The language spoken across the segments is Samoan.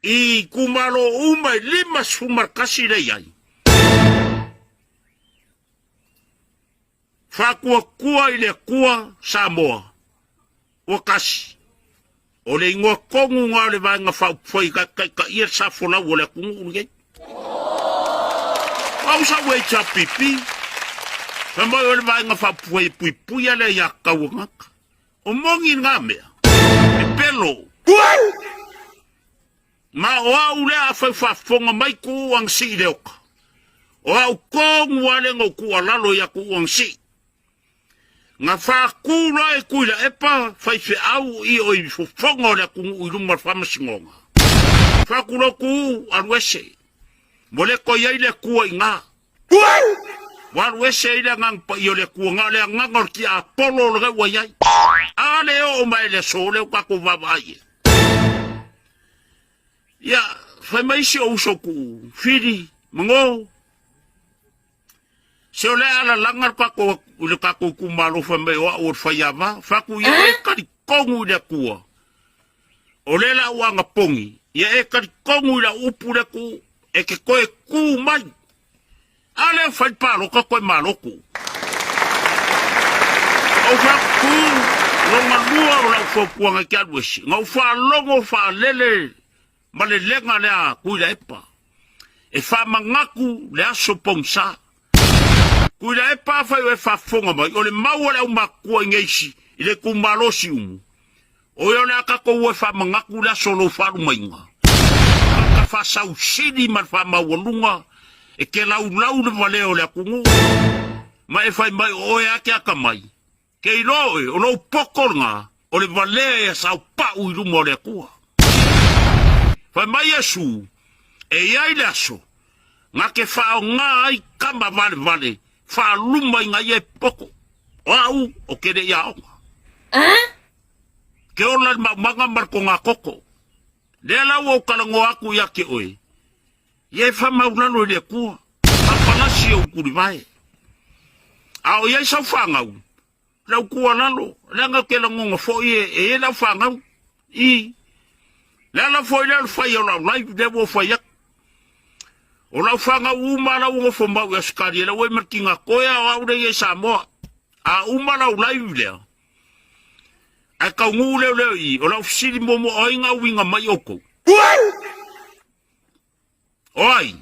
I itumalo uma e 51 lea i ai. Faatuatua i le Atua Samoa ua tasi. O le igoa tonu na o le Vaega Faaupufai e taitaia le sa folau o le atunuu lenei. Au sa ua HRPP. Fai mai o le Vaega Faaupufai e puipuia le aiatatau a tagata. O moni na mea. E pelo. Ma o au lea afai faafofoga mai kuu agasii le oka. O au tonu lava lea na ou tuualalo ia kuu agasii. Na faatu loa e Tuilaepa faifeau i o i fofoga o le atunuu i luma o le faamasinoga. Faatu loa Tuuu alu ese. Ua le toe i ai le Atua i ina. Ua alu ese ai le Agaga Paia o le Atua, na o le agaga o le tiapolo lena ua i ai. A le oo mai le aso lea ua tatou vaavaai ai. Ia, fai mai si ou uso Tuuu, Fili, Mago, Se o le alalaga le tatou i le tatou itumalo fai mai o au o le faiava, fai atu ia e talitonu i le Atua. O lea la ua agapogi, ia e talitonu i lau upu lea tu, e te toe tu mai. A lea fai le palota toe malo tu. Ou fai atu tu, lona lua o lau fautuaga e te alu ese. Na ou faalogo faalele ma le lega lea Tuilaepa. E faamanatu le aso pogisa. Tuilaepa afai o e faafofoga mai, o le mau a le aumatutua i neisi i le itumalo o Siumu, o ia o le a tatou o e faamanatu le aso o lou faalumaiga. Ka faasausili ma le faamaualuga e te laulau le valea o le atunuu ma e fai mai o oe a te atamai. Ke iloa oe, o lou poto lena, o le valea ia saopa'u i luma o le Atua. Fai mai Iesu, E i ai le aso, na te faaoga ai tama valevale faaluma i nga ia e poto. O au, o ke le i aoga. Ke ola le maumaga ma le togatoto. Lea la ua ou talanoa atu ia te oe, ia e faamaulalo i le Atua, faapalasi ou tulivae. A o i ai sau fanau, lau tuualalo, leaga ou te lagona foi e i ai lau fanau, i le ala foi lea o le fai o lau live lea ua ou fai atu. O lau fanau uma la ua nofo mau i Ausetalia, lea ua i ma le tigatoe a o au lea i ai i Samoa. A uma lau live lea, ae taunuu lea lea i, o lau fesili muamua, o ai na uiga mai outou? O ai?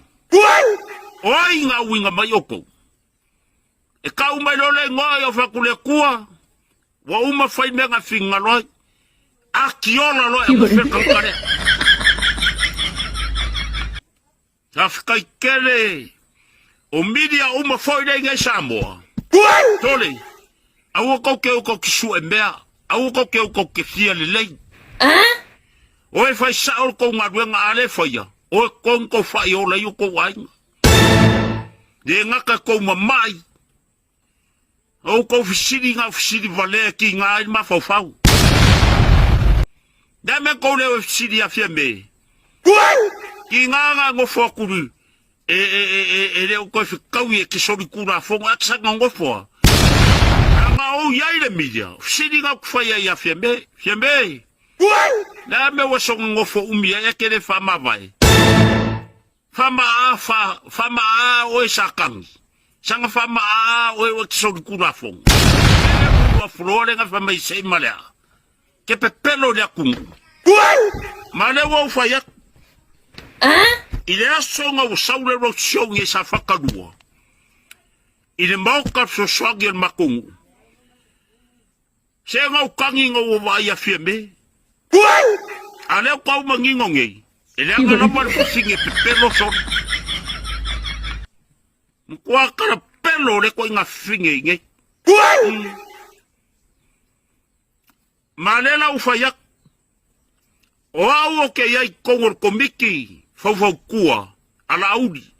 O ai na uiga mai outou? E kau mai loa le igoa i o fatu le Atua, ua uma fai mea na finagalo ai. A tiola loa e amufe tagata lea. Faafetai tele o media uma foi lea i nei Samoa. Tole, aua kou te o kou te sue mea, aua kou te o kou te fia lelei. Oe fai sao le kou galuega a le faia, oe tonu kou fai ola i o kou aiga. Le gata kou mamai, o kou fesili ngau fesili valea ki ngā ai le mafaufau. Lea mea kou leo e fesili a fia me. Ki ngā ngā ngofo aku e, e, e, e, e leo koe whekaui e ke sori kūrafongo, a te sanga ngofoa. A ngā ou iai le media, fesili ngau kuwhai ai a fia me, fia me. Lea mea ua songa ngofo umi ai e ke le whamavae. Whamaa, wha, whamaa oe sa kangi. Sanga whamaa oe oe ki sori kurafongo. Ele ulu a floa lenga whamai sei malea. Ke pepelo le akungu. Ma le ua uwhai aku. I le aso nga ua sau le road show nge sa whakalua. I le maoka fesoasoani o le makongu. Se ngau kangi ngau o vaai a Fiame. A lea kau mangingo ngei. E leaga lava le fafine pepelo solo. Matua kala pelo le koe ngā fafine i nei. Ma le la u whai atu. O au o ke iai kongo le komiti faufautua a Laauli.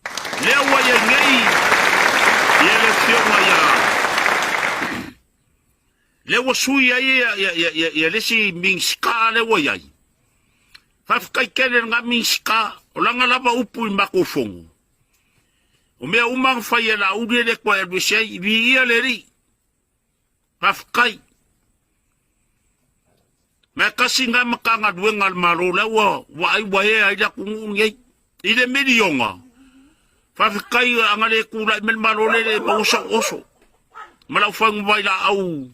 Lea ua iai nei ia le afioga ia lea ua sui ai ia, ia, ia, ia, ia le isi Minisita lea ua iai. Faafetai tele lena Minisita, o lana lava upu i matou fono. O mea uma na fai e Laauli e le toe alu ese ai, viia le Alii. Faafetai. Ma e kasi nga Matagaluega a le Malo la ua vaai ua ea ai le atunuu lenei i le miliona. Faafetai a na le tulai mai le Malo le le maua sau oso ma lau fagu vailaau.